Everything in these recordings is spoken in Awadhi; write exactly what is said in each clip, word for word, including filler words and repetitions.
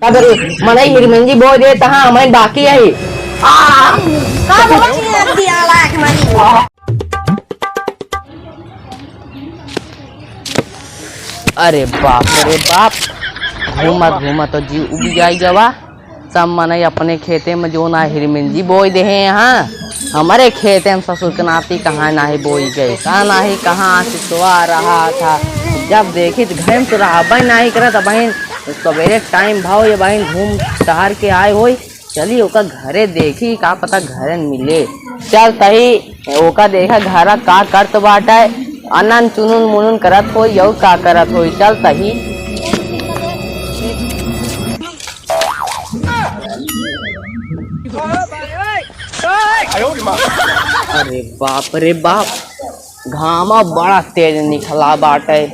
का करी? मनई हिरमिंजी बोय दे, तहाँ हमइन बाकी है। आ! का बोला? दिया लायक नहीं। अरे बाप रे बाप, घूमत घूमत तो जीव उबि जाई गवा। सब मनई अपने खेते में जौन आ हिरमिंजी बोय देहे हैं, हमरे खेते में ससुर के नाती कहाँ नाहीं बोई गई, का नाहीं कहाँ सिसवा रहा था। जब देखी तो घर में तो रहबे नाहीं करत। अबहिन सबेरे टाइम भाव, ये बहिन घूम टहर के आए होई। चली ओका घरे देखी, का पता घरे मिले। चल तही ओका देखा घरा का करत बाटे, अनन चुनुन मुनुन करत होई, यऊ का करत होई। चल तही। अरे बाप रे बाप, घामा बड़ा तेज निकला बाटे।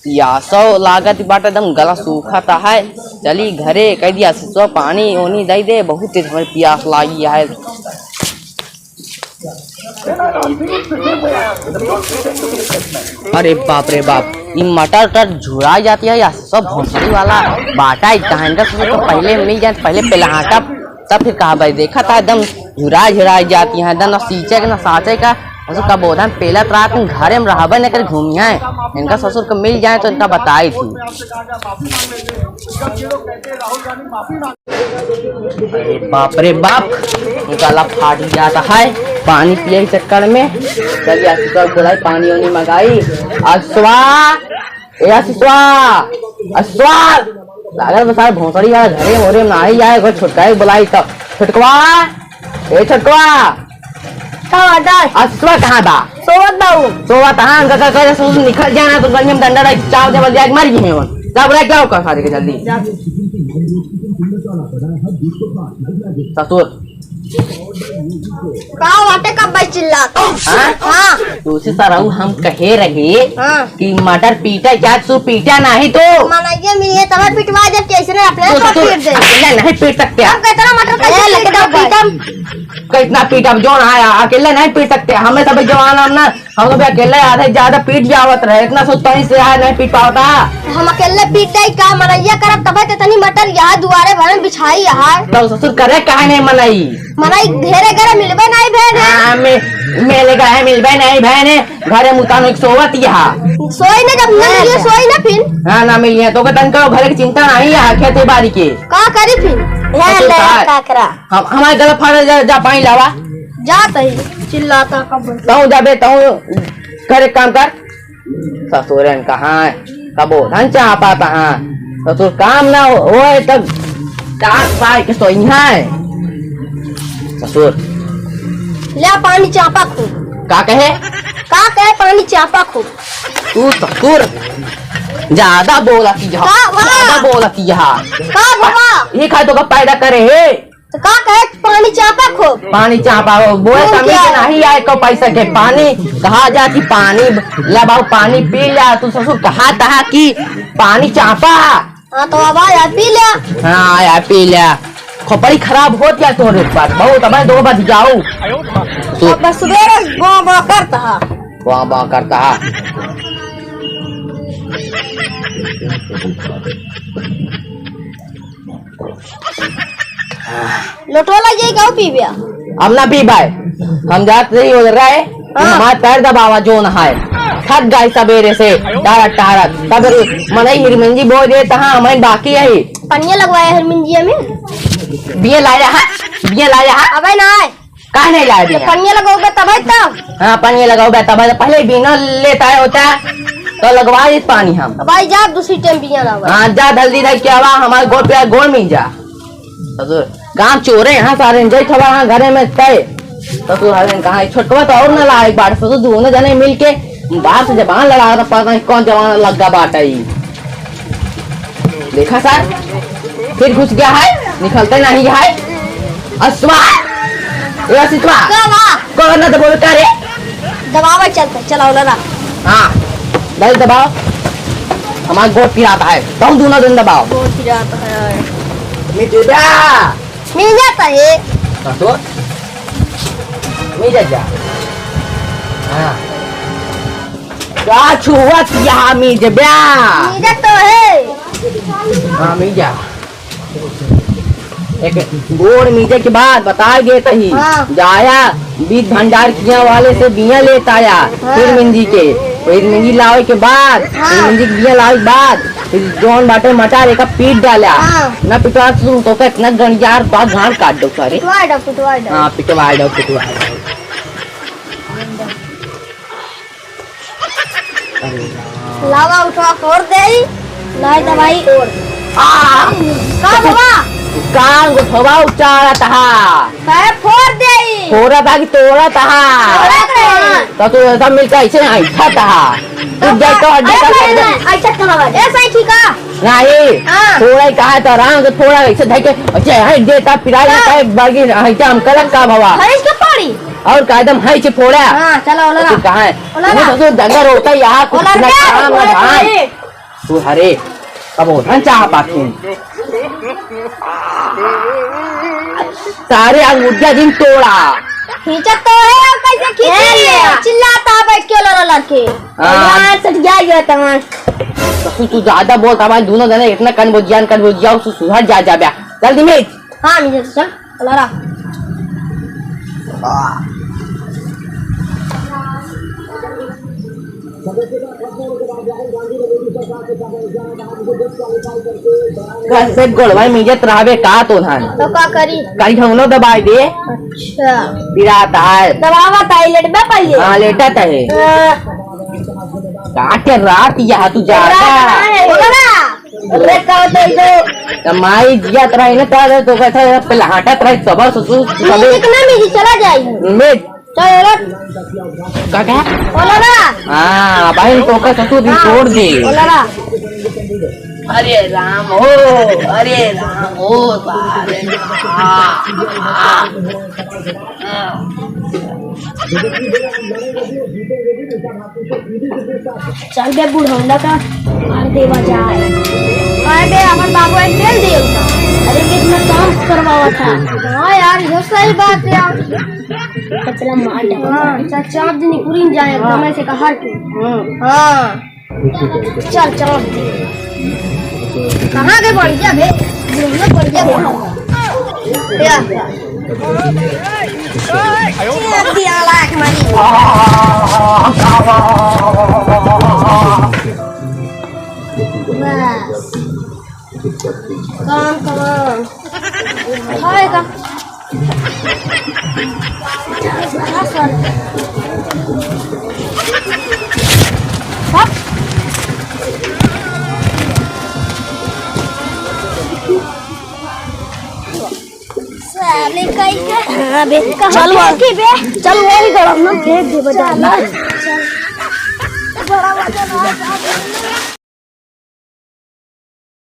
पियासो लागत बाटे, एकदम गला सूखत है। चली घरे कह दिया, सिसवा पानी ओनी दे दे, बहुत तेज हमें पियास लागी है। अरे बाप रे बाप, ई मटर उटर झुरा जाती है या सब भोसड़ी वाला बाटा ही कहाँ? इनका से तो पहले मिल जाए, पहले पहले हाटा, तब फिर कहा भाई, देखा था एकदम झुरा झुरा जाती है, एकदम ना सींचे के ना साचे का। ससुर का बोधन पेलत रात में घरे में रहबे न कर घूमिया है। इनका ससुर को मिल जाए तो इनका बताई थी। अरे बाप रे बाप, गला फाट जाता है पानी पिए के चक्कर में। चलिए आशीष बुलाई, पानी वानी मंगाई। असवा, ए आशीषवा, असवा। लागत बा सारे भोसड़ी वाला घरे होरे में नाही आए, अगर छोटका ही बुलाई तो। छोटकवा, ए छोटकवा। का बात है? आशीषवा कहाँ बा? सोवत बा उ। सोवत, हाँ, उनका का करे, ससुर निकल जाए ना तो गलिये में डंडा डाल के चाव दे, बल जाके मर गई है वो। जा बुला के आओ का सारे के जल्दी। जा। ससुर, का बाटे, कब भाई चिल्लात? हाँ? हाँ। तुझसे सरऊ हम कहे रहे हाँ। कि मटर पीटा क्या, तू पीटा नहीं तो। मनइया मिली है, तब पिटवा जब कैसे ना अपने तो आप तू पीट दे। अकेले नहीं पीट सकते। हम कहते ना मटर कैसे ए, पीट लेकिन दो भाई? पीटम। कितना पीटम, जो ना आया, अकेले नहीं पीट सकते। हमें सब जवान हम ना, हम तो अकेले आधे ज्यादा पीट जावत रहे, इतना सुतनी से आया नहीं पीट पावता। हम अकेले पीट जाई का, मनइया करब तबे तो इतनी मटर यहाँ दुआरे भर में बिछाई यहाँ। तो ससुर करे काहे नहीं मनई? मनई ढेरे करे मिलबे नहीं भैन है। हाँ, मे-, मेले का है, मिलबे नहीं भैन है। घरे मुतान एक सोवत यहाँ। सोई ना, जब ना मिलिए, सोई ना फिर। हाँ, ना मिलिए, तो के तनका घरे की चिंता नहीं है, खेती बाड़ी के। का करी फिर? तो ले, तू ले, का का करा? हम, हमारे गला फाड़ जा, जा पानी लावा। जा तही, चिल्लाता कब? तहूँ जाबे, तहूँ घर एक काम कर। ससुरन कहाँ है? कबो धन चाह पाता हाँ। ससुर काम ना हो, होए तब डाक पाए के सोइहा है। ससुर। ले पानी चापा खूब। का कहे? का कहे पानी चापा खूब। तू ससुर ज्यादा बोलती है। का बा? ज्यादा बोलती है। का बा? ये खाए तो का पैदा करे है। तो का कहे पानी चापा खूब? पानी चापा हो, बोए कौन कमी क्या? के नाही आए को पैसा के पानी, कहा जा कि पानी ला बाबू, पानी पी ला। तू ससुर कहा तहा कि पानी चापा। हाँ, तो अब आया, पी लिया। हाँ, आया, पी लिया। खोपड़ी खराब होत या तोरे ऊपर, बहुत, अब दो बज जाओ। तू अब बस सुबेरे बॉ बॉ करता है। बॉ बॉ करता है। लोटवा लग जाई, का पीबे? अब ना पीबाय, हम जात रही उधर रहे, हाँ। हमार पैर दबावा जोन है, थक गए सबेरे से, टारत टारत, तब मनई हिरमिंजी बोय दे, तहाँ हमन बाकी है। पनिया लगवाया हिरमिंजिया में। बिया लाया है, बिया लाया है। अबे ना आए। काहे नहीं लाया ये बिया? पनिया लगाओगे तब है तब। हाँ, पनिया लगाओगे तब है, पहले बिना लेता है होता, तो लगवा दी पानी हम। भाई जा दूसरी टाइम बिया लावा। हाँ, जा जल्दी धर के आवा, हमारे गोड़ पे गोड़ मिल जा। ससुर, काम चोरे हैं सारे, जय थवा हाँ घरे में तय। ससुर हरे कहाँ है? छोटकवा तो और ना लायक बाटे। ससुर दोनों जने मिल के बाहर से जबान लड़ा रहा, पता नहीं कौन जबान लग गया बाटे ई। देखा सर, फिर घुस गया है, निकलते नहीं है। असवा, ए असितवा, का बा? कौन ना दबोल का रे? दबावा चलते, चलाओ ना। हाँ, बस दबाओ। हमारा गोड़ पिराता है, तुम दोनों दिन दबाओ। गोड़ पिराता है। मिट जा। मिल जाता है। हाँ तो? मिल जा। हाँ। का छुअत यहाँ मिल जा। मिल जा तो है। हाँ, मिल जा। एक गोड़ मीजे के बाद बताइ देत ही। हाँ। जाया बीज भंडार किया वाले से बिया लेत आया। हाँ। फिर मिंजी के, फिर मिंजी लावे के बाद, हाँ। फिर मिंजी के बिया लावे के बाद, फिर जौन बाटे मटार एका पीट डाला। हाँ। ना पिटवा तू तो इतना गंजार तो घाड़ काट दो सारे। पिटवा दो, पिटवा दो। हाँ, पिटवा दो, पिटवा दो। अरे राम। लावा उठवा फोड़ देई। लाई दवाई। आ! का बाबा? कान को फोड़ा उचारा तहा। काहे फोड़ देई? फोड़ा था कि तोड़ा तहा? तोड़ा तहा। तो तू सब मिलकर ऐसे ऐठा तहा। तू तो जाए तो हड्डी अरे का पहले ना, ऐसा का बाबा? ऐसा ही ठीक है। नहीं। हाँ। फोड़ा ही कहा तो आराम से फोड़ा, ऐसे धके, ऐसे हट देता, पिराई हाँ। का एक बार की, ऐसे हम कलक का बाबा। भैंस के फोड़ी? और का एकदम है छे फोड़ा। हाँ, चलो, ओला तू रहा। कहाँ है? ओला तू रहा। तो दंगर होता है यहाँ, कुछ ओला ना रहा। काम ना ओला धाम। रहा। तू हरे, अब ओढ़न चाह पाती। सारे आज मुद्दा दिन तोड़ा। खींचत तो है, अब कैसे खींचे? ए, चिल्लाता बैठ के ओला ओला के। हाँ। यार, सट गया ये तमाम। तू, तू ज्यादा बोलता भाई, दोनों जने इतना कन बोझियान कन बोझिया, तू सुधर जा, जा बे। चल दिमेश। हाँ, मिंजे, चल। लड़ा। कल से गोड़वा मिंजत रहबे का तो धान? तो का करी? कल ढंगनो दबाई दे। अच्छा। पिरात है। दबावत है, लेटबे पहिले। हाँ, लेटत है। हाँ। का के रात यहाँ तू जागा? रात है, बोला ना। अरे का होता है इधर? त माई जियात रही ना, त तो कहता है, पहले हटत रही, सबर से तू, तू सबे कितना में जी चला जाई? में चल, ओला। का, का? ओला ना। हाँ, भाई, तो का ससुर भी हाँ, छोड़ दे। ओला ना। अरे राम हो, अरे राम हो, बाप रे। हाँ, हाँ, हाँ। चल बे बुढ़ौंदा का मार देवा जाए। अरे बे, अपन बाबू एक तेल दिए उसका। अरे कितना काम करवावा था। हाँ यार, ये सही बात है यार। कचरा मार डाला। हाँ, चल चाप दिन पूरी जाए एकदम ऐसे कहार के। हाँ। हाँ। चल, चल। कहाँ के बढ़िया बे? बढ़िया, बढ़िया बे। या। चल, दिया लाख मारी। बस। काम, काम। हाय का। साले कहीं के। हाँ बे, कहाँ चल के वहाँ। की बे? चल वही गरम ना फेंक दे बजा। चल। बड़ा वजन आ।